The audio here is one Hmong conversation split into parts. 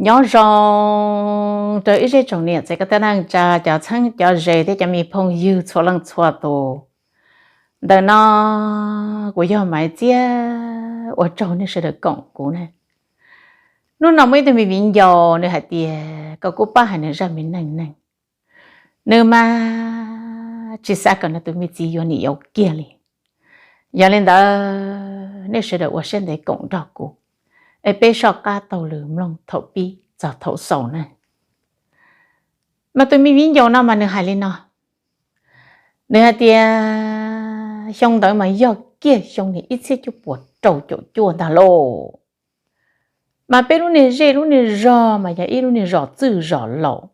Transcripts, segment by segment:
Nyob zoo rau ib zej tsoom niam txiv kwv tij neej tsa, cov txheeb cov ze thiab cov me phooj ywg txhua leej txhua tus. Ntawm no kuv yog Maiv Txiab, ua tsaug nej sawv daws koom kuv na. Hnub no muaj ib tug me viv ncaus nws hais tias kom kuv pab hais nws zaj me neej neeg. Nws mas tsis xav kom nws tus me txiv yuav nim yau kiag li. Yog li ntawd nej sawv daws ua siab ntev koom nrog kuv, es peb soj qab taug lw mloog thaum pib txog thaum xaus na. Mas tus me viv ncaus no mas nws hais li no, nws hais tias xyoo ntawd mas yog kiag xyoo niag ib txhiab cuaj puas rau caum cuaj ntag lauj. Mas peb lub niag zej lub niag zog mas yog ib lub niag zos txwj zos laus.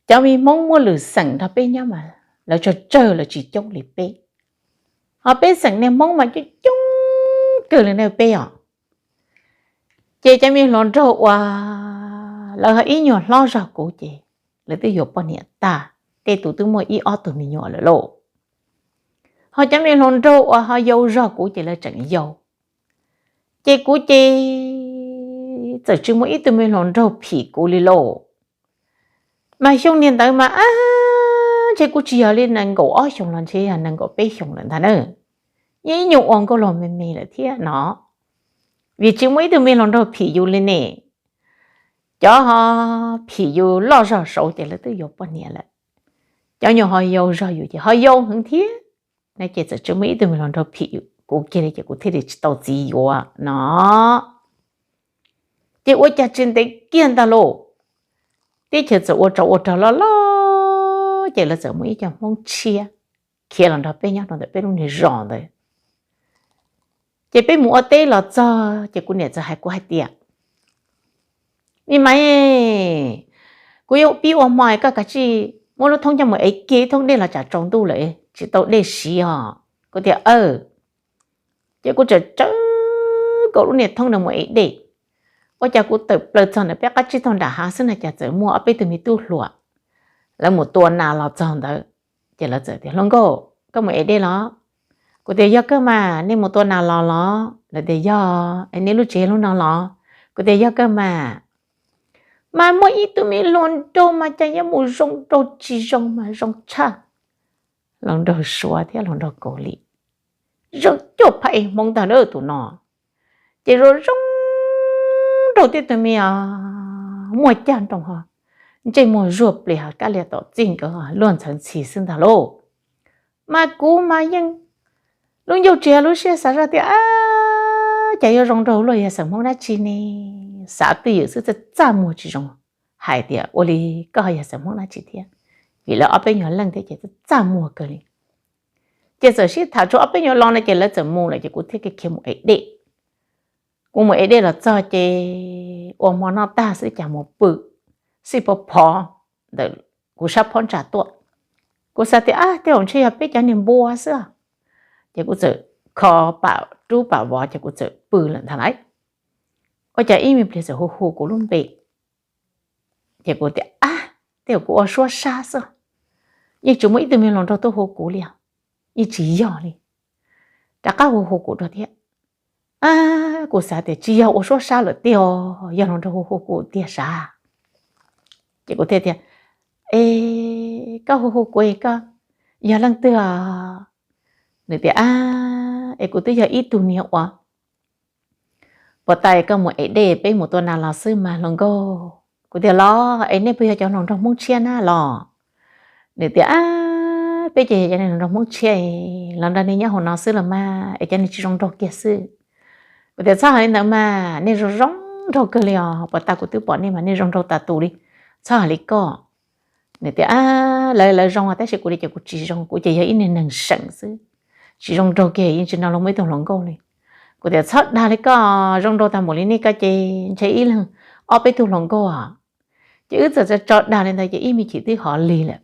Cov me Hmoob muaj lwm xeem nrog peb nyob mas lawv tsawg tsawg, lawv tsis coob li peb. Ho peb xeem niag Hmoob mas coob coob kawg li na peb os. Ces cov me hluas nraug uas lawv ho ib nyuag hlob zog kuv ces lawv twb yuav poj niam tag, tej tus twb muaj ib ob tug me nyuam lawm lauj. Ho cov me hluas nraug uas ho yau zog kuv ces lawv tseem yau. Ces kuv ces txawm tsis muaj ib tug me hluas nraug phim kuv li lauj. Mas xyoo niag ntawd mas ab, ntshe kuv tsis yog li nees nkaum ob xyoos los ntshe yog nees nkaum peb xyoos lawm ntag na. Yeej ib nyuag ua nkauj laug me me lawm thiab no, vim tsis muaj ib tug me hluas nraug phim yus li ne. Cov ho phim yus loj zog saud ces lawv twb yuav poj niam lawm. Cov nyuam ho yau zog yus ces ho yau heev thiab, ces txawm tsis muaj ib tug me hluas nraug phim kuv kiag li ces kuv thiaj li tsis tau txiv yuav no. Ces ua cas tsis ntev kiag ntag lauj, teb chaws txawm ua tsov ua rog loj loj, ces lawv txawm muaj ib co Hmoob tshiab khiav los nrog peb nyob rau ntawm peb lub niag zos ntawd. Ces peb mus ua teb los txog ces kuv niam txawm hais kuv hais tias, me Maiv, kuv yuav pib ua hmo, koj kav tsij muab lub thoob coj mus ev kiag ib thoob dej los tsam tsaus ntuj lawm tsis tau dej siv os. Kuv tias aw. Ces kuv txawm tsawv nkaus lub niag thoob ntawd mus ev dej. Ua cas kuv tawm plaws txog ntawm peb qab tsib taug nram hav xwb na cas txawm muaj ob peb tug me tub hluas, lawv mus tua nas los txog ntawd. Ces lawv txawm tias, hluas nkauj, koj mus ev dej los? Kuv tias yog kawg mas, nej mus tua nas los los? Lawv tias yog. Es nej lub tsev lub no los? Kuv tias yog kawg mas. Mas muaj ib tug me hluas nraug mas cas yuav mus zoo nraug tsis zoo mas zoo tshaj hluas nraug Suav thiab hluas nraug Kaus Lim, zoo cuaj phab ev Hmoob ntag na tus no. Ces zoo zoo nraug tib tug me, muaj cag nroos ho, ntsej muag zuag plis ho, kab lia tom txij nkawd luag ntxhawv ntxhi xwb ntag lauj. Mas kuv mas yeej lub ncauj tsis yog lub siab xav zoj tias cas yuav zoo nraug luaj yog xeem Hmoob dab tsi ne. Xav twj ywm xwb txaj txaj muag tsis zoo hais tias ua li koj ho yog xeem Hmoob dab tsi thiab, vim lawv ob peb nyuag leej thiab ces txaj txaj muag kawg li. Ces txawm sib tham tshuav ob peb nyuag lo no ces lawv txawm mus lawm ces kuv thiaj khiav mus ev dej. Kuv mus ev dej los txog ces ua hmo noj tag xwb cas mus pw xij phov phov ntawm kuv sab phab ntsa tuaj. Kuv xav tias ab, tej zaum ntshe yog peb cov niag npua xwb. Ces kuv txawm kho pam rub pam vov ces kuv txawm pw lawm ntag lauj. Ua cas ib me pliag txawm hu hu kuv lub npe. Ces kuv tias ab, tej zaum kuv ua suab sab xwb, yeej tsis muaj ib tug me hluas nraug tuaj hu kuv li os, yeej tsis yog li. Rov qab hu hu kuv dua thiab. Kuv xav tias tsis yog ua suab sab lawm tiag, yog hluas nraug hu hu kuv tiag sav. Ces kuv thiaj tias, es koj hu hu kuv es koj yog leej twg? Nws tias ab, es kuv twb yog ib tug niag uas puas tas koj mus ev dej peb mus tua nas los xwb mas hluas nkauj. Kuv tias los, es nej puas yog cov hluas nraug Hmoob tshiab na los? Nws tias ab, peb ces yog cov niag hluas nraug Hmoob tshiab los nrog nej nyob hauv no xwb los mas, es cov niag tsis zoo nraug kiag xwb. Kuv tias txhob hais li ntawd mas, nej zoo zoo nraug kawg li os, puas tas kuv twb pom nej mas nej zoo nraug tas tus li, txhob hais li koj. Nws tias ab, lawv lawv zoo tab sis kuv li ces kuv tsis zoo, kuv ces yog ib niag neeg seem xwb, tsis zoo nraug kiag yeej tsis no los muaj ib tug hluas nkauj li. Kuv tias txhob dag li koj, zoo nraug tag npaum li nej koj ces ntshe ib leeg ob peb tug hluas nkauj os. Ces wb txawm tso dag li ntawd ces ib me chim twb hov lig lawm.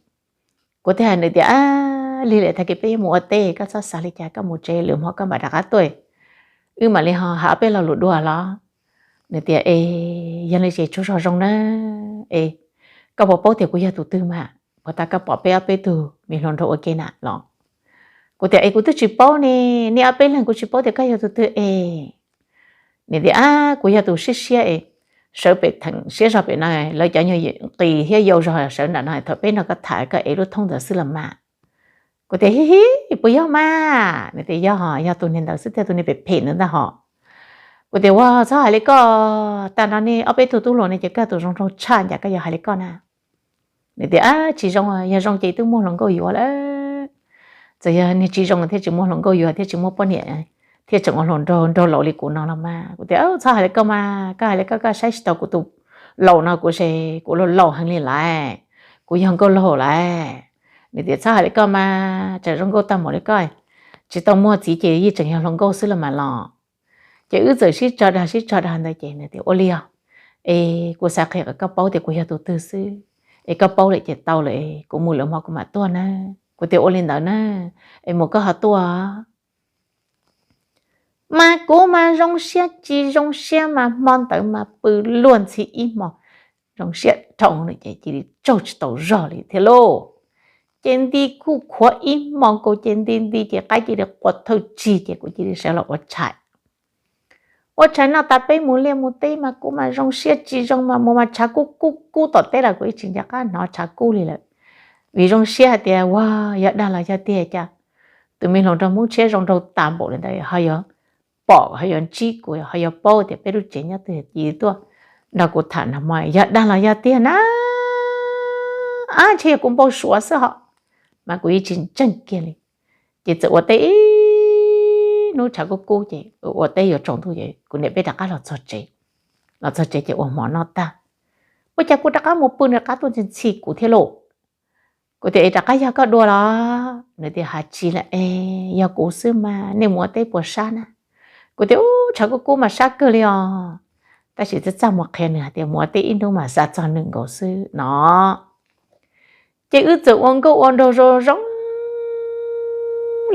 Kuv thiaj hais nws tias ab, lig lawm tag kis peb yuav mus ua teb, koj txhob xav li cas, koj mus tsev, lwm hmo koj mam rov qab tuaj, wb mam li ho hais ob peb lo lus dua los. Nws tias es yog li ces tsaug zog zoo na, Es koj puas paub tias kuv yog tus twg mas? Puag ta koj pom peb ob peb tug me hluas nraug ua ke na los? Kuv tias es kuv twb tsis paub ne, nej ob peb leeg kuv tsis paub tias koj yog tus twg es. Nws tias ab kuv yog tus siab siab es sawv pem theem siab zog pem no, lawv cov nyuag qis thiab yau zog sawv nram no, thaum peb nrog koj tham koj ev lub thoob ntawd xwb los mas. Kuv tias hib hib, puas yog mas? Nws tias yog, yog tus niag ntawd xwb thiab, tus niag phem phem ntawd ntag hos. Kuv tias ua txhob hais li koj, tag nrho nej ob peb tug tub hluas ne ces koj tus zoo nraug tshaj, cas koj yuav hais li koj na? Nws tias tsis zoo, yog zoo ces twb muaj hluas nkauj yuav lawm. Txawm yog niag tsis zoo thiaj tsis muaj hluas nkauj yuav thiab tsis muaj poj niam, thiaj tseem ua hluas nraug nraug laus li kuv no los mas. Kuv tias txhob hais li koj mas, koj hais li koj, koj saib tsis taus kuv tus laus no, kuv ces kuv laus laus heev li lawm, kuv yog nkauj laug lawm. Nws tias txhob hais li koj mas, tseem zoo nkauj tag npaum li koj, tsis tau muaj txiv ces yeej tseem yog hluas nkauj xwb los mas los. Ces wb txawm sib tso dag sib tso dag ntawd ces nws tias ua li os, es kuv xav qhia kom koj paub tias kuv yog tus twg xwb, es koj paub lawm ces tau lawm, kuv mus lawm hmo kuv mam tuaj na. Kuv tias ua li ntawd na, es mus koj ho tuaj. Mas kuv mas zoo siab tsis zoo siab mas hmo ntawd mas pw luag ntxhi ib hmo, zoo siab dhau lawm ces cia li tsaug tsis tau zog li thiab lauj. Ces nti kuj khuav ib hmo nkaus ces nti nti ces qaib cia li qua thawj tsig ces kuv cia li sawv los ua tshais. Ua tshais noj tas peb mus liaj mus teb mas kuv mas zoo siab tsis zoo mas mus mas tshav kub kub kub tom teb los kuv yeej tsis nco qab hnov tshav kub li lawm. Vim zoo siab hais tias ua yog dag los yog tiag cas tus me hluas nraug Hmoob tshiab zoo nraug tas npaum li ntawd ho yuav pom ho yuav ntsib kuv, ho yuav paub tias peb lub tsev nyob twg, cia li tuaj nrog kuv tham nag hmo, yog dag los yog tiag na. Ab, ntshe yog kuv npau suav xwb hos, mas kuv yeej tsis ntseeg kiag li. Ces txawm ua teb ib hnub tshav kub kub ces ua teb yuav tsaus ntuj ces kuv niam peb rov qab los txog tsev. Los txog tsev ces ua hmo noj tag, ua cas kuv rov qab mus pw nws rov qab tuaj ntxhi ntxhi kuv thiab lauj. Kuv tias es rov qab yog koj dua los? Nws tias hais tsis li es, yog kuv xwb mas, nej mus ua teb puas sab na? Kuv tias ub, tshav kub kub mas sab kawg li os. Tab sis txaj txaj muag qhia nws hais tias mus ua teb ib hnub mas xav txog nws nkaus xwb no. Ces wb txawm ua nkauj ua nraug zoo zoo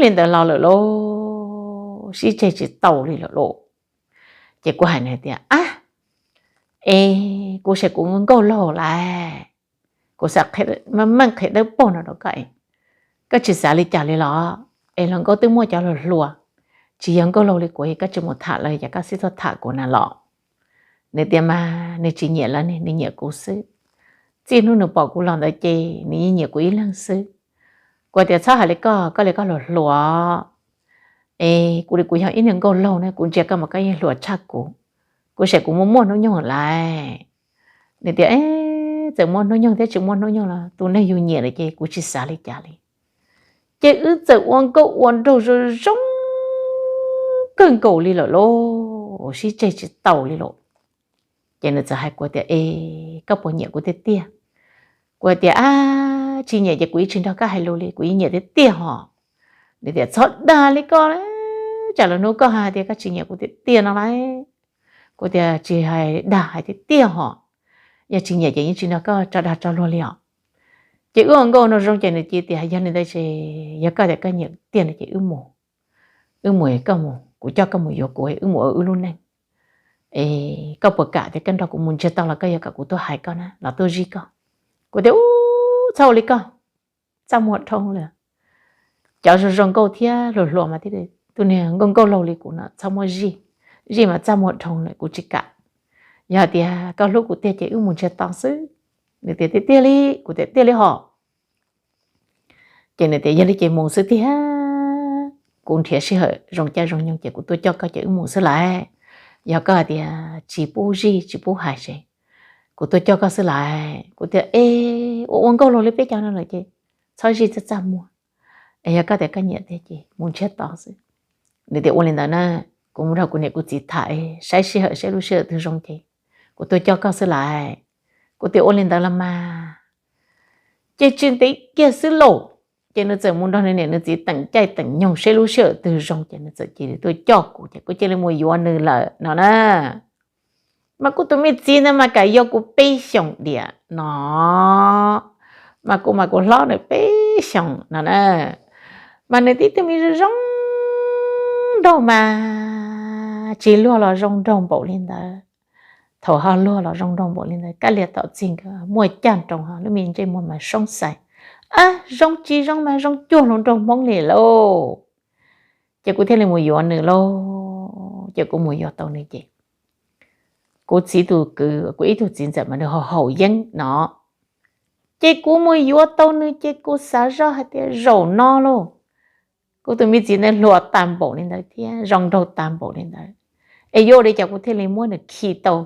li ntawd los lawm lauj, sib tseg tsis tau li lawm lauj. Ces kuv hais nws tias ab, es kuv saib kuv nkauj laug lawm, kuv xav meej qhia dawb paug no rau koj, koj tsis xav li cas li los? Es hluas nkauj twb muaj cov hluas hluas, tsis yog nkauj laug li kuv, koj tsis mus tham lawv ces koj xij tuaj tham kuv na los? Nws tias mas nws tsis nyiam lawv ne, nws nyiam kuv xwb. Txij hnub nws pom kuv los ntawd ces nws yeej nyiam kuv ib leeg xwb. Kuv tias txhob hais li koj, koj li koj hluas hluas, es kuv li kuv yog ib niag nkauj laug ne, kuv ntsia koj mas koj yeej hluas tshaj kuv, kuv saib kuv muaj muaj hnub nyoog lawm. Nws tias txawm muaj hnub nyoog thiab tsis muaj hnub nyoog los tus neeg yus nyiam lawm ces kuv tsis xav li cas li. Ces wb txawm ua nkauj ua nraug zoo zoo kawg nkaus li lawm lauj, sib tseg tsis tau li lauj. Ces nws txawm hais kuv tias es koj puas nyiam kuv tiag tiag? Kuv tias ab, tsis nyiam ces kuv yeej tsis nrog koj hais lus li, kuv yeej nyiam tiag tiag hos. Nws tias txhob dag li koj, tsam lwm hnub koj hais tias koj tsis nyiam kuv tiag tiag no lauj. Kuv tias tsis hais dag, hais tiag tiag hos, yog tsis nyiam ces yeej tsis nrog koj tso dag tso luag li os. Ces wb ua nkauj no zoo ces nws cia tias yog li ntawd ces yog koj tias koj nyiam tiag no ces wb mus, wb mus, koj mus, kuv coj koj mus yuav kuv, wb mus ua wb lub neej. Es koj puas kam tias koj nrog kuv mus ntsiag to los koj yuav kom kuv tuaj hais koj na los tuaj zij koj? Kuv tias ub, txhob ua li koj, txaj muag dhau lawm. Cov zoo zoo nkauj thiab hluas hluas mas thiaj li, tus niag nkauj nkauj laug li kuv no txhob muab zij, zij mas txaj muag dhau lawm, kuv tsis kam. Yog hais tias koj hlub kuv tiag ces wb mus ntsiag to xwb. Nws tias tiag tiag li? Kuv tias tiag li hos. Ces nws tias yog li ces mus xwb tiag, kuv nrhiav sij hawm zoo caij zoo nyoog ces kuv tuaj coj koj ces wb mus xwb lawm. Yog koj hais tias tsis pub zij tsis pub hais ces kuv tuaj coj koj xwb lawm. Kuv tias es ua ua nkauj laug li peb cov no lawm ces txhob zij txaj txaj muag, es yog koj tias koj nyiam tiag ces mus ntsiag to xwb. Nws tias ua li ntawd na, kuv mus nrog kuv niam kuv txiv tham, saib sij hawm saib lub sij hawm twg zoo ces kuv tuaj coj koj xwb lawm. Kuv tias ua li ntawd los mas. Ces tsis ntev kiag xwb lauj, ces nws txawm mus nrog nws niam nws txiv teem caij teem nyoog saib lub sij hawm twg zoo ces nws txawm cia li tuaj coj kuv ces kuv cia li mus yuav nws lawm no na. Mas kuv tus me txiv ntawd mas kam yuav kuv peb xyoos diam no, mas kuv mas kuv hlob nws peb xyoos no na. Mas nws tib tug me zoo zoo nraug mas tsis luag los zoo nraug npaum li ntawd. thaum ho luag los zoo nraug npaum li ntawd, kab lia tom txig nkawd muaj caj nroos ho lub me ntsej muag mas soob xais. Ab, zoo tsis zoo mas zoo cuag hluas nraug Hmoob li lauj. Ces kuv thiaj li mus yuav nws lauj. Ces kuv mus yuav tau nws ces kuv txiv tus kwv, kuv ib tug txiv ntxawm mas nws ho haus yeeb no. Ces kuv mus yuav tau nws ces kuv xav zoj hais tias zaum no lauj, kuv tus me txiv ntawd hluas tag npaum li ntawd thiab zoo nraug tag npaum li ntawd, es yuav ua li cas kuv thiaj li muab nws khi tau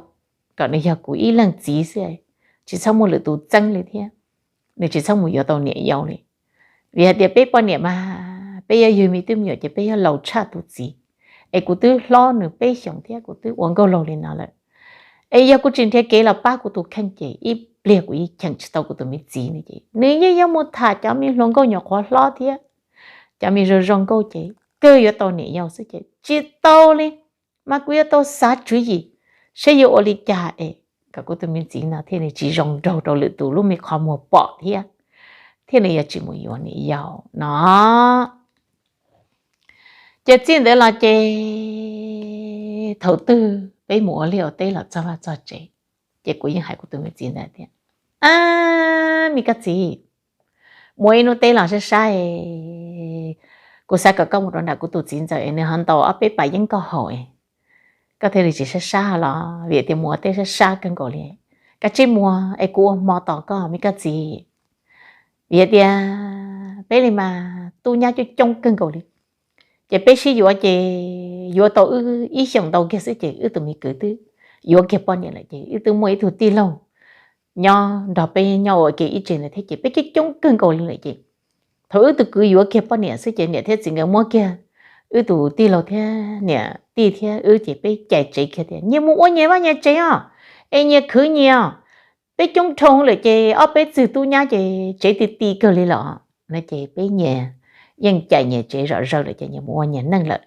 kom nws yog kuv ib leeg txiv xwb, tsis txhob muaj lwm tus txeeb li thiab, nws tsis txhob mus yuav tau niam yau li. Vim hais tias peb poj niam mas peb yuav yug me tub me nyuam ces peb yuav laus tshaj tus txiv, es kuv twb hlob nws peb xyoos thiab kuv twb ua nkauj laug li no lawm. Es yog kuv tsis nrhiav kev los pab kuv tus kheej ces ib pliag kuv yeej cheem tsis tau kuv tus me txiv no ces nws yeej yuav mus tham cov me hluas nkauj nyuam qhuav hlob thiab, cov me zoo zoo nkauj ces kawg yuav tau niam yau xwb ces tsis tau li. Mas kuv yuav tau xav tswv yim saib yuav ua li cas es kom kuv tus me txiv no thiaj li tsis zoo nraug rau lwm tus lub me qhov muag pom thiab, thiaj li yuav tsis mus yuav niam yau no. Ces txij ntawd los ces thaum twg peb mus ua liaj ua teb los txog vaj txog tsev, ces kuv yeej hais kuv tus me txiv ntawd tias, Ab, me koj txiv, mus ib hnub teb los sab sab, kuv xav kom koj mus rau nram kuv tus txiv ntxawm es nws ho ntaus ob peb pas yeeb koj haus, koj thiaj li tsis sab sab los vim tias mus ua teb sab sab kawg nkaus li. Koj tsij mus es kuv ua hmo tos koj me koj txiv. Vim tias peb li mas tub nyab coob coob kawg nkaus li, ces peb sib yuav ces yuav tau wb ib xyoos ntau kiag xwb ces wb tus me kwv twb yuav kiag poj niam lawm ces wb twb muaj ib tug tij laug nyob nrog peb nyob ua ke ib tse ntawd thiab ces peb coob coob kawg nkaus li lawm ces thaum wb tus kwv yuav kiag poj niam xwb ces niam thiab txiv nkawd muab kiag wb tus tij laug thiab niam tij thiab wb ces peb cais tsev kiag tias nyias mus ua nyias vaj nyias tsev os, es nyias khwv nyias os. Peb coob dhau lawm ces ob peb txwg tub nyab ces tsev ti ti kawg li los no ces peb nyias yeej cais nyias tsev zom zaws lawm ces nyias mus ua nyias neej lawm.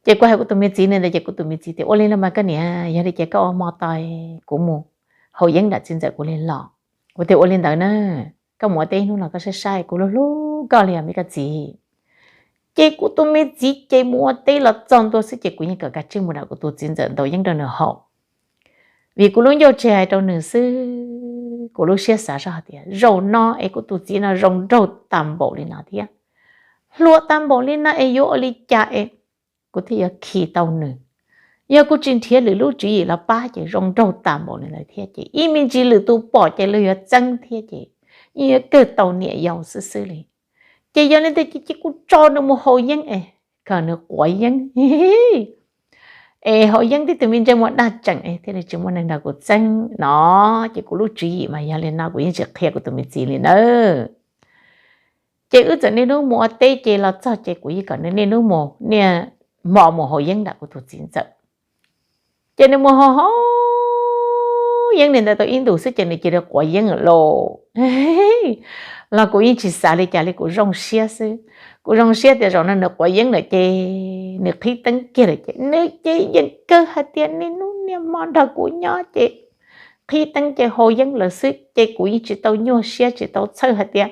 Ces kuv hais kuv tus me txiv li ntawd ces kuv tus me txiv tias ua li no mas koj niam, yog li ces koj ua hmo tos kuv mus haus yeeb nram txiv ntxawm kuv li los. Kuv tias ua li ntawd na, koj mus ua teb hnub no koj saib saib kuv hlub hlub koj li os me koj txiv. Ces kuv tus me txiv ces mus ua teb los txog ntua xwb ces kuv yeej kam kav tsij mus nram kuv tus txiv ntxawm ntaus yeeb rau nws haus. Vim kuv lub ncauj tseg hais rau nws xwb, kuv lub siab xav zoj hais tias zaum no es kuv tus txiv no zoo nraug tag npaum li no thiab, hluas tag npaum li no es yuav ua li cas es kuv thiaj yuav khi tau nws. Yog kuv tsis nrhiav lwm lub tswv yim los pab ces zoo nraug tag npaum li ntawd thiab ces ib me ntsis lwm tus pom ces lawv yuav txeeb thiab ces yeej yuav kawg tau niam yau xwb xwb li. Ces yog li ntawd ces kuv tso nws mus haus yeeb es kom nws quav yeeb es haus yeeb tib tug me ntsej muag daj tseem es thiaj li tsis muaj neeg nrog kuv txeeb no. Ces kuv lub tswv yim mas yog li no kuv yeej tsis qhia kuv tus me txiv li nawb. Ces wb txawm niaj hnub mus ua teb ces los txog ces kuv yeej kom nws niaj hnub mus niaj hmo mus haus yeeb nram kuv tus txiv ntxawm. Ces nws mus haus haus yeeb li ntawd tau ib ntus xwb ces nws cia li quav yeeb lawm lauj. Los kuv yeej tsis xav li cas li, kuv zoo siab xwb. Kuv zoo siab tias zaum no nws quav yeeb lawm ces nws qhib teeb kiag lawm ces nws ces yeej kawg hais tias niaj hnub niaj hmo nrog kuv nyob ces qhib teeb ces haus yeeb lawm xwb ces kuv yeej tsis tau nyuaj siab tsis tau txhawj hais tias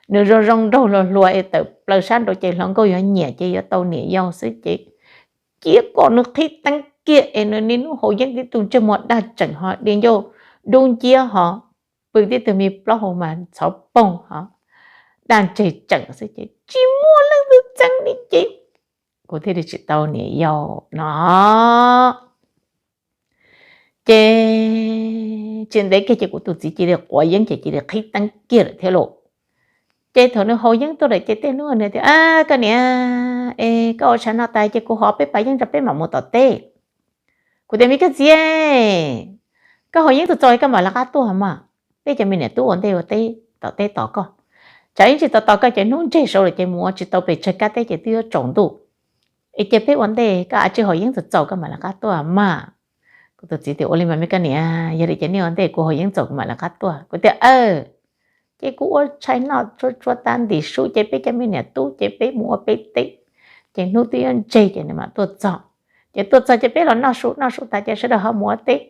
nws zoo zoo nraug hluas hluas es tawm plaws sab nraud ces hluas nkauj yuav nyiam ces yuav tau niam yau xwb ces cia kom nws qhib teeb kiag es nws niaj hnub haus yeeb tib tug ntsej muag daj tseem ho di ncauj dub nciab ho pw tib tug me plaub hau mas txhov poog ho daj ntseg tseem xwb ces tsis muaj leej twg txeeb li ces kuv thiaj li tsis tau niam yau no. Ces tsis ntev kiag ces kuv tus txiv cia li quav yeeb ces cia li qhib teeb kiag lawm thiab lauj. Ces thaum nws haus yeeb tuaj lawm ces tej hnub nws tias, Koj niam, es koj ua tshais no tas ces kuv haus peb pas yeeb rau peb mam mus tom teb. Kuv tias, Me koj txiv, koj haus yeeb txaus txaus koj mam lawv qab tuaj mas. Peb cov me niam tub ua ntej ua teb tom teb tos koj. Tsam ib ntsis tos tos koj ces hnub ntseg saud lawm ces mus ua tsis tau pes tsawg kab teb ces twb yuav tsaus ntuj. Es cia peb ua ntej, koj a tsij haus yeeb txaus txaus koj mam lawv qab tuaj mas. Kuv tus txiv tias, Ua li mas me koj niam, yog li ces nej ua ntej, kuv haus yeeb txaus kuv mam lawv qab tuaj. Kuv tias, Aw. Ces kuv ua tshais noj tsuag tsuag tas ntim su ces peb cov me niam tub ces peb mus ua peb teb. Ces hnub twb yuav ntseg ces nws mam tuaj txog. Ces tuaj txog ces peb los noj su, noj su tas ces sawv daws ho mus ua teb,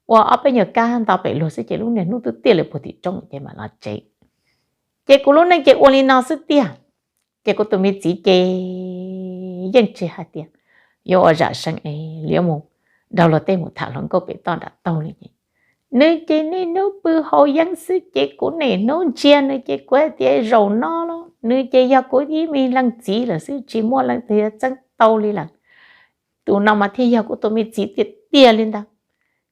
ua ob peb nyuag kab nto pem luag xwb ces lub niag hnub twb tiaj li puag tim roob ces mam los tsev. Ces kuv lub neej ces ua li no xwb tiag. Ces kuv tus me txiv ces yeej tsis hais tias yuav ua zam seev es yuav mus nrog luag tej mus tham hluas nkauj pem toj nram taug li ces nws ces niaj hnub pw haus yeeb xwb ces kuv niaj hnub ntsia nws ces kuv hais tias zaum no los nws ces yog kuv ib me leej txiv lawm xwb, tsis muaj leej twg yuav txeeb tau li lawm. Tus no mas thiaj yog kuv tus me txiv tiag tiag li ntawd.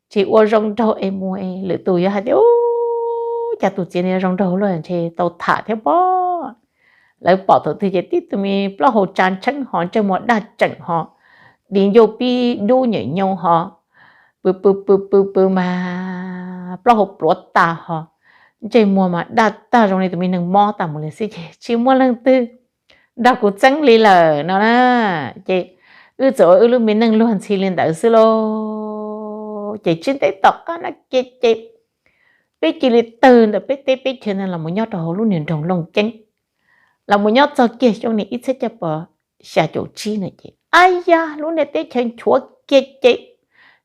Tsis ua zoo nraug es mus es lwm tus yuav hais tias ub, cas tus txiv no zoo nraug luaj, ntshe tau tham thiab pob. Lawv pom thaum twg ces tib tug me plaub hau tsa ntsheeb ho ntsej muag daj tseem ho, di ncauj pib dub nyem nyoo ho, pw pw pw pw pw mas plaub hau pluav tas ho, ntsej muag mas daj tag zoo li tus me neeg mob tas mus li xwb ces tsis muaj leej twg nrog kuv txeeb li lawm no na. Ces wb txawm ua wb lub me neej luag ntxhi li ntawd xwb lauj. Ces tsis ntev tom qab no kiag ces peb cia li tawg ntawm peb teb peb chaws no los mus nyob rau hauv lub niag nroog Looj Ceeb. Los mus nyob txog kiag xyoo niag ib txhiab cuaj puas xya caum tsib no ces ab yam lub niag teb chaws nchuav kiag ces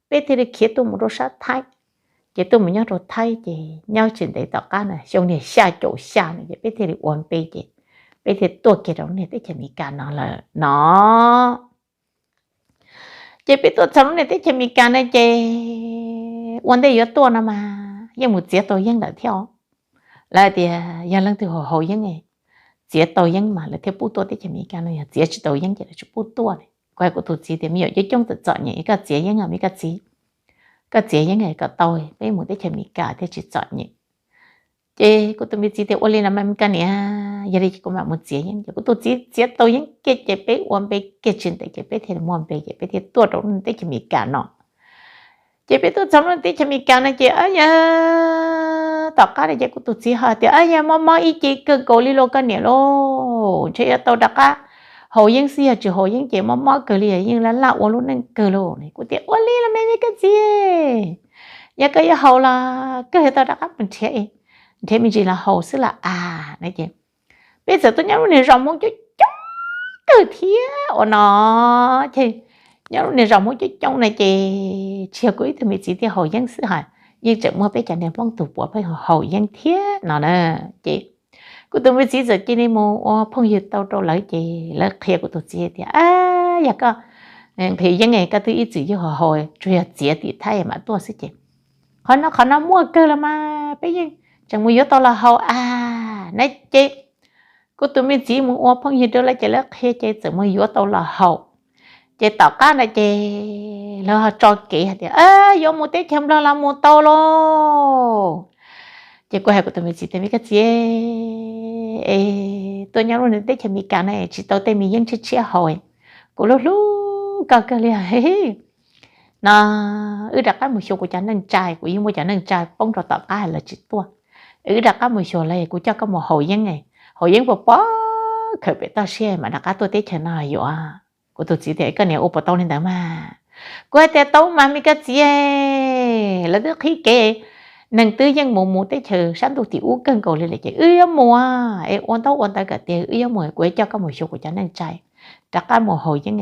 peb thiaj li khiav tuaj mus rau sab Thaib. Ces tuaj mus nyob rau Thaib ces nyob tsis ntev tom qab no xyoo niag xya caum xya no ces peb thiaj li ua npe ces peb thiaj tuaj kiag rau lub niag teb chaws Amelikas no lawm no. Ces peb tuaj txog lub niag teb chaws Amelikas no ces ua ntej yuav tuaj no mas yeej mus txiav tau yeeb lawm thiab os. Lawv tias yog leej twg haus haus yeeb, txiav tau yeeb mas lawv thiaj pub tuaj teb chaws Amelikas no, yog txiav tsis tau yeeb ces lawv tsis pub tuaj. Kuv hais kuv tus txiv tias me nyuam coob coob txom txom nyem, koj txiav yeeb os me koj txiv, koj txiav yeeb kom tau peb mus teb chaws Amelikas thiaj tsis txom nyem. Ces kuv tus me txiv tias ua li los mas me koj niam, yog li ces kuv mam mus txiav yeeb. Ces kuv tus txiv txiav tau yeeb kiag ces peb ua npe kiag tsis ntev ces peb thiaj muaj npe ces peb thiaj tuaj rau teb chaws Amelikas no. Ces peb tuaj txog lub teb chaws Amelikas no ces ab yam tom qab no ces kuv tus txiv ho tias ab yam mob mob ib ce kawg nkaus li lauj koj niam lauj, ntshe yuav tau rov qab haus yeeb xwb, yog tsis haus yeeb ces mob mob kawg li, yeej laj laj ua lub neej kawg lauj. Kuv tias ua li los me me koj txiv, yog koj yuav haus los koj yuav tau rov qab mus nrhiav, nrhiav me ntsis los haus xwb los as no ces peb txawm tuaj nyob lub niag zos Hmoob coob coob kawg thiab ua no. Ces nyob lub niag zos Hmoob coob coob no ces tsis yog kuv ib tug me txiv thiaj haus yeeb xwb hos, yeej tseem muaj peb cov niag Hmoob tug puav pheej haus yeeb thiab no na. Ces kuv tus me txiv txawm cia li mus ua phooj ywg tau rau lawv ces lawv qhia kuv tus txiv tias ab yam koj nqhis yeeb koj twb ib txwm yeej haus haus, tsuas yog txiav tim Thaib mam tuaj xwb ces qhov no qhov no muaj kawg los mas peb yeej tseem mus yuav tau los haus as na. Ces kuv tus me txiv mus ua phooj ywg rau lawv ces lawv qhia ces txawm mus yuav tau los haus. Ces tom qab ntawd ces lawv ho tso kev hais tias yuav mus teb chaws Nplog los mus tau lauj. Ces kuv hais kuv tus me txiv tias me koj txiv, es tuaj nyob lub teb chaws Amelikas no tsis tau tej me yeeb tshiab tshiab haus, kuv hlub hlub koj kawg li no. Wb rov qab mus xyuas kuv cov neej tsa, kuv yeej muaj cov neej tsa poob rau tom qab lawv tsis tuaj. Wb rov qab mus xyuas lawv, kuv coj koj mus haus yeeb, haus yeeb puas pom khawm pem toj siab mam rov qab tuaj teb chaws no yuav. Kuv tus txiv tias koj niam ua puas tau li ntawd mas? Kuv hais tias tau mas me koj txiv, lawv twb qhib kev, neeg twb yeej mus mus teb chaws sab ntuj tim ub kawg nkaus li lawm ces wb yuav mus es ua ntaub ua ntawv kom tiag wb yuav mus, kuv yuav coj koj mus xyuas kuv cov neej tsa, rov qab mus haus yeeb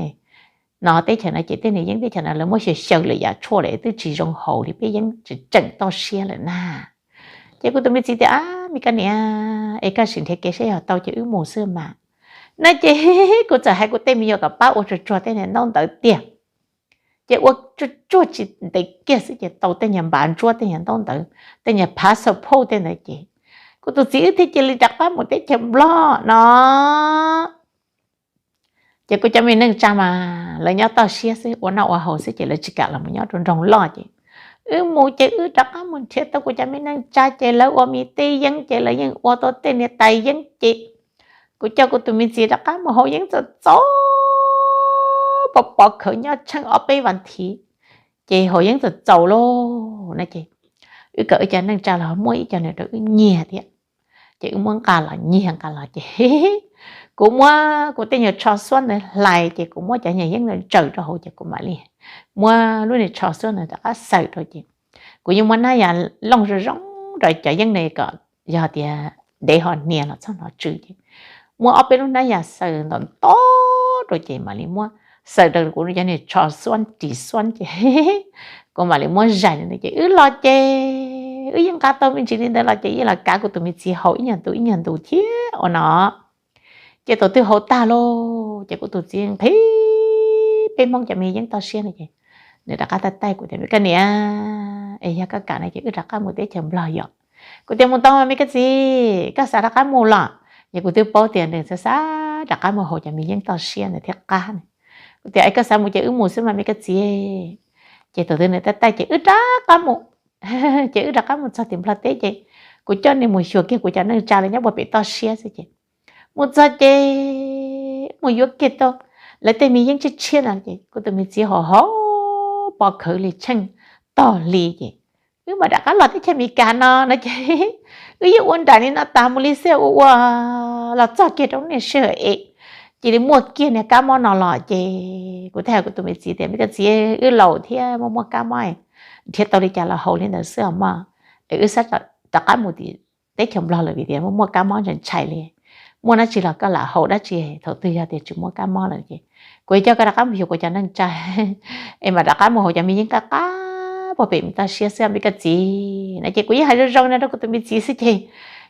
no. Teb chaws no ces tej niag yeeb teb chaws no lawv muab xyaw xyaw lawm yam tshuaj lawm twb tsis zoo haus li, peb yeeb tseem toj siab lawm na. Ces kuv tus me txiv tias ab me koj niam, es koj sim nrhiav kev saib yog tau ces wb mus xwb mas. No ces kuv txawm hais kuv tej me nyuam kom pab ua tsuag tsuag tej niag ntaub ntawv tiag. Ces ua tsuag tsuag tsis ntev kiag xwb ces tau tej niag npav ntsuab tej niag ntaub ntawv, tej niag phav xav phauj tej ntawd ces kuv tus txiv wb thiaj cia li rov qab mus teb chaws Nplog no. Ces kuv cov me neej tsa mas lawv nyob toj siab xwb ua noj ua haus xwb ces lawv tsis kam los mus nyob rau nroog loj ces wb mus ces wb rov qab mus nrhiav tau kuv cov me neej tsa ces lawv ua me teb yeeb ces lawv yeej ua tau tej niag tais yeeb ces kuv coj kuv tus me txiv rov qab mus haus yeeb txaus txaus, pov pov khawv nyob tsheej ob peb vas thiv ces haus yeeb txaus txaus lauj na ces wb kom wb cov neej tsa los muab ib co niag rau wb nyiag thiab. Ces wb muab nqa los nyiag nqa los ces kuv muab kuv tej nyuag tsho xuab ntawd hlais ces kuv muab cov nyuag yeeb ntawd ntsaws rau hauv ces kuv mam li muab lub niag tsho xuab ntawd rov qab xaws rau ces kuv yeej muab nab yas looj zoo zoo rau cov yeeb ntawd kom yog tias ntev ho hnia los txhob hnov tsw ces muab ob peb lub nab yas xaws nto nto rau ces mam li muab xaws rau kuv cov niag tsho xuab ris xuab ces kuv mam li muab zais li ntawd ces wb los ces wb yeej nqa tau me ntsis li ntawd los ces yeej los kav kuv tus me txiv haus ib nyuag ntu ib nyuag ntu thiab ua no. Ces thaum twg haus tag lauj ces kuv tus txiv nqhis peb Hmoob cov me yeeb toj siab no ces nws rov qab taij taij kuv tias, Me koj niam, es yog koj kam no ces wb rov qab mus teb chaws Nplog yom. Kuv tias, Mus tau mas me koj txiv, koj xav rov qab mus los? Ces kuv twb paub tias nws xav xav rov qab mus haus cov me yeeb toj siab ntawd thiab qab ne. Kuv tias, Es koj xav mus ces wb mus xwb mas me koj txiv. Ces thaum twg nws taij taij ces wb rov qab mus. Ces wb rov qab mus txog tim Nplog teb ces kuv coj nws mus xyuas kiag kuv cov neej tsa lawv nyob puag pem toj siab xwb ces mus txog ces mus yuav kiag tau lawv tej me yeeb tshiab tshiab no ces kuv tus me txiv haus haus pov khawv li tsheej tog li ces wb mam rov qab los teb chaws Amelikas no no ces wb yeej ua nraim li no tas mus li xwb ua ua los txog kiag rau niaj sij hawm es cia li muaj kiag niag kab mob no los ces kuv thiaj hais kuv tus me txiv tias, Me koj txiv, wb laus thiab muaj muaj kab mob, nrhiav tau li cas los haus li ntawd xwb os mog, es wb sab rov qab mus tim teb chaws Nplog lawm vim tias muaj muaj kab mob ntshai ntshai li. Muaj dab tsi los koj lam haus dab tsi, thaum twg yog tias tsis muaj kab mob lawm ces kuv coj koj rov qab mus xyuas kuv cov neej tsa es mam rov qab mus haus cov me yeeb qab qab puag pem me toj siab xwb me koj txiv no ces kuv yeej hais zoo zoo no rau kuv tus me txiv xwb ces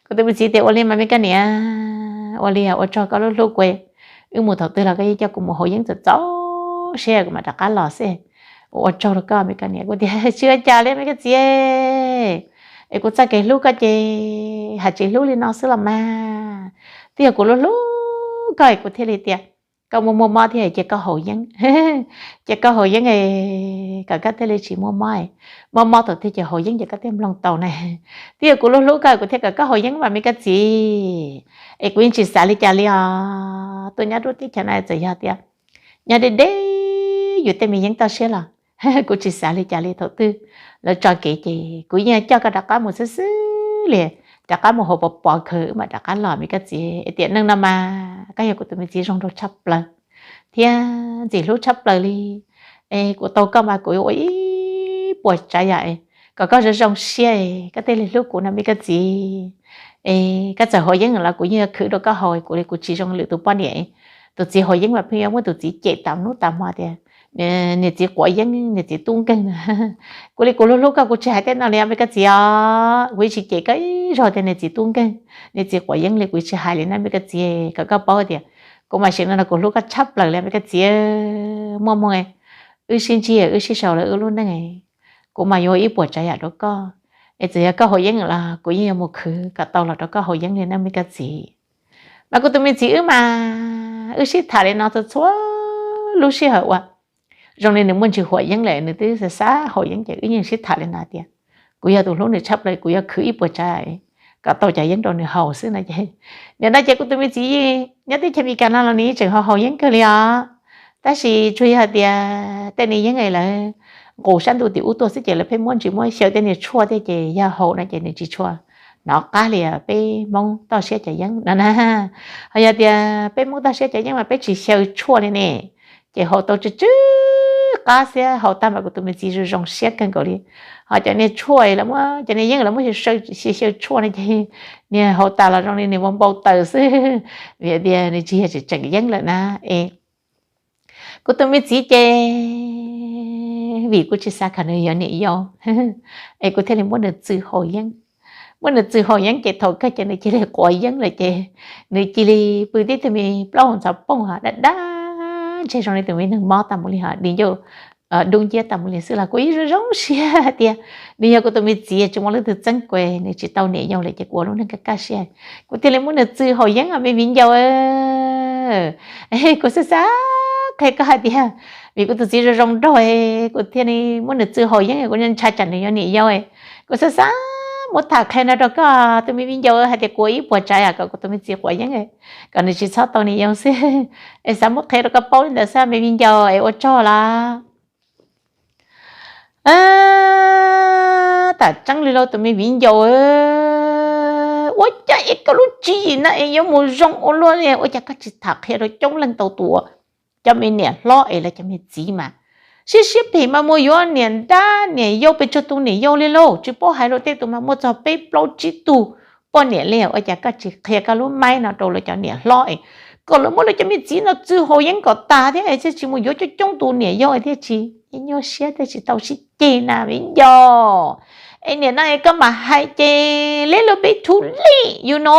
kuv tus me txiv tias, Ua li mas me koj niam, ua li ua tsaug koj lub hlub kuv, wb mus thaum twg los koj yeej coj kuv mus haus yeeb txaus txaus siab kuv mam rov qab los xwb. Ua ua tsaug rau koj me koj niam. Kuv tias, Tsis ua cas li me koj txiv, es kuv txoj kev hlub koj ces hais tsis hlub li no xwb los mas, twb yog kuv hlub hlub koj es kuv thiaj li tias koj muaj muaj mob thiab ces koj haus yeeb, ces koj haus yeeb, kom koj thiaj li tsis muaj mob, muaj mob thaum twg ces haus yeeb ces koj thiaj mloog tau na. Twb yog kuv hlub hlub koj kuv thiaj kom koj haus yeeb mas me koj txiv, es kuv yeej tsis xav li cas li os. Tuaj nyob rau teb chaws no txawm yog tias nyob deb deb yus tej me yeeb toj siab los kuv tsis xav li cas li. Thaum twg lawv tso kev ces kuv yeej coj koj rov qab mus xwb xwb li, rov qab mus haus pov pov khawv wb mam rov qab los me koj txiv. Es tiam neej no mas koj yog kuv tus me txiv zoo nraug tshaj plaws thiab ntxim hlub tshaj plaws li. Es kuv tau koj mas kuv yuav ua ib puas tsav yam kom koj zoo zoo siab, koj thiaj li hlub kuv no me koj txiv. Es koj txawm haus yeeb los kuv yeej yuav khwv rau koj haus, kuv li kuv tsis zoo lwm tus poj niam. Tus txiv haus yeeb mas pheej yuav muab tus txiv cem tas hnub tas hmo tias niam txiv quav yeeb, niam txiv tub nkeeg na. Kuv li kuv hlub hlub koj kuv tsis hais tej no li me koj txiv os, kuv yeej tsis cem koj ib zaug tias niam txiv tub nkeeg, niam txiv quav yeeb li kuv yeej tsis hais li na me koj txiv. Kom koj paub tias kuv mas sim no no kuv hlub koj tshaj plaws li me koj txiv. Muaj hmoo wb sib ntsib wb sib sau lawv wb lub neej, kuv mas yuav ib puas tsav yam rau koj. Es txawm yog koj haus yeeb los kuv yeej yuav mus khwv kom tau los rau koj haus yeeb li na me koj txiv. Mas kuv tus me txiv wb mas wb sib tham li no txhua txhua lub sij hawm uas zoo li nws muaj ntsis haus yeeb lawm nws twb xav xav haus yeeb ces wb yeej sib tham li no tias kuv yog tus hlub nws tshaj plaws kuv yuav khwv ib puas tsav kom tau cov yeeb rau nws haus xwb no ces. Nim no ces kuv tus me txiv nyob teb chaws Amelikas no los nws yeej tseem haus haus yeeb kawg li os. Tab sis tsuas yog hais tias tej nws yeeb es lawv nqus sab ntuj tim ub tuaj xwb ces lawv pheej muab ntsis muab xyaw tej niag tshuaj thiab ces yog haus no ces nws tsis tshua hnov qab li peb Hmoob toj siab cov yeeb no na. Ho yog tias peb Hmoob toj siab cov yeeb mas peb tsis xyaw tshuaj li ne, ces haus tau tsw tsw qab xwb, haus tag mas kuv tus me txiv zoo zoo siab kawg nkaus li. Ho cov niag tshuaj, cov niag yeeb lawv muab xyaw tshuaj no ces niag haus tas los zoo li nws npau npau taws xwb, vim tias nws tsis yog tseem tseem yeeb lawm na. Es kuv tus me txiv ces vim kuv tsis xav kom nws yuav niam yau, es kuv thiaj li muab nws txwj haus yeeb. Muab nws txwj haus yeeb ces thaum kawg ces nws cia li quav yeeb lawm ces nws cia li pw tib tug me plaub hau ntxhov pooj ho daj daj ntseg zoo li tus me neeg mob tas mus li ho di ncauj dub nciab tas mus li xwb los kuv yeej zoo zoo siab tias nws yog kuv tus me txiv tsis muaj leej twg txeeb kuv, nws tsis tau niam yau lawm ces kuv ua lub neej kaj kaj siab. Kuv thiaj li muab nws txwj haus yeeb os me viv ncaus. Kuv xav xav qhia koj hais tias vim kuv tus txiv zoo zoo nraug, kuv thiaj li muab nws txwj haus yeeb, kuv ntshai tsam nws yuav niam yau. Kuv xav xav muab tham qhia no rau koj tus me viv ncaus hais tias kuv ua ib puas tsav yam kom kuv tus me txiv quav yeeb, kom nws tsis txhob tau niam yau xwb. Es xav muab qhia rau koj paub li ntawd xwb me viv ncaus es ua tsaug lawm. Tam tseeb li lauj tus me viv ncaus, ua cas es koj lub tswv yim no es yuav mus zoo ua luaj li, ua cas koj tsis tham qhia rau coob leej tau tuav? Cov me niam hlob es lawv cov me txiv mas siab siab phem mas mus yuav niam nrab niam yau pes tsawg tus niam yau li lauj, tsis paub hais rau tej tus mas muaj txog peb plaub tsib tug poj niam li, ua cas koj tsis qhia koj lub maib no rau lawv cov niam hlob es kom lawv muab lawv cov me txiv no txwj haus yeeb kom tag thiab es thiaj tsis mus yuav coob coob tus niam yau thiaj tsis nyuaj siab thiaj tsis tau sib ceg na viv ncaus. Es nim no es koj mam hais ces leb lub peb thu lij yus no.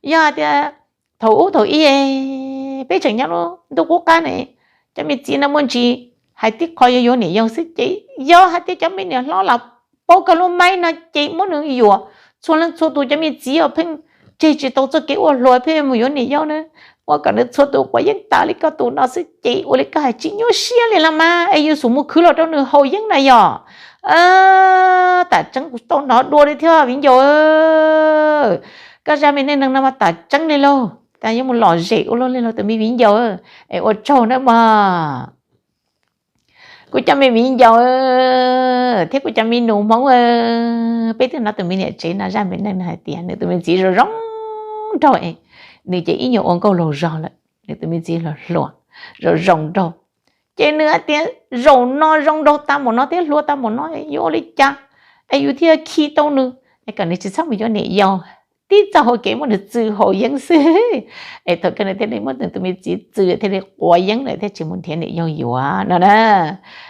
Yog tias thaum ub thaum ib peb tseem nyob lub ntuj qub qab ne, cov me txiv no muaj ntsis hais tib qho yuav yuav niam yau xwb ces yog hais tias cov me niam hlob los paub kawg lub maib no ces muab nws yuam. Txhua leej txhua tus cov me txiv os pheej tseg tsis tau txoj kev ua hluas pheej mus yuav niam yau na. Ua kom nws txhua tus quav yeeb tas li koj tus no xwb ces ua li koj hais tsis nyuaj siab li los mas es yuav tsum mus khwv los rau nws haus yeeb na yog. Tam tseeb kuv tau hnov dua li thiab viv ncaus. Koj zaj me neej neeg no mas tam tseeb li lauj, tas yuav mus lom zem ua luaj li lauj tus me viv ncaus. Es ua tsaug na mog. Kuv cov me viv ncaus thiab kuv cov me nus Hmoob, peb twb hnov tus me niam tsev no zaj me neej no hais tias nws tus me txiv zoo zoo nraug, nws ces ib nyuag ua nkauj laug zog lawm, nws tus me txiv hluas hluas, zoo zoo nraug. Ces nws hais tias zaum no zoo nraug tag npaum no thiab hluas tag npaum no yuav ua li cas es yus thiaj khi tau nws es kom nws tsis txhob mus yuav niam yau, tib txoj hau kev muab nws txwm haus yeeb xwb. Es thaum kawg nws thiaj li muab nws tus me txiv txwm thiaj li quav yeeb lawm thiaj tsis mus nrhiav niam yau yuav no na.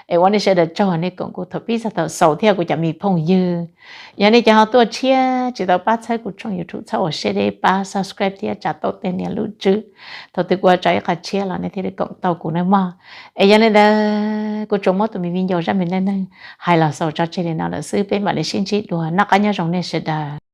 Es ua nej sawv daws tsaug nej koom kuv thaum pib txog thaum xaus thiab kuv cov me phooj ywg. Yog nej cov ho tuaj tshiab tsis tau pab txhawb kuv tshooj YouTube txhob ua siab deb pab subscribe thiab tsa tau tej nias lub tswb. Thaum twg kuv tso ib qho tshiab los nej thiaj li koom tau kuv nawb mog. Es yog li ntawd kuv tsuas muab tus me viv ncaus zaj me neej neeg hais los xaus tso tseg li no lawm xwb, peb mam li sib ntsib dua, noj qab nyob zoo nej sawv daws.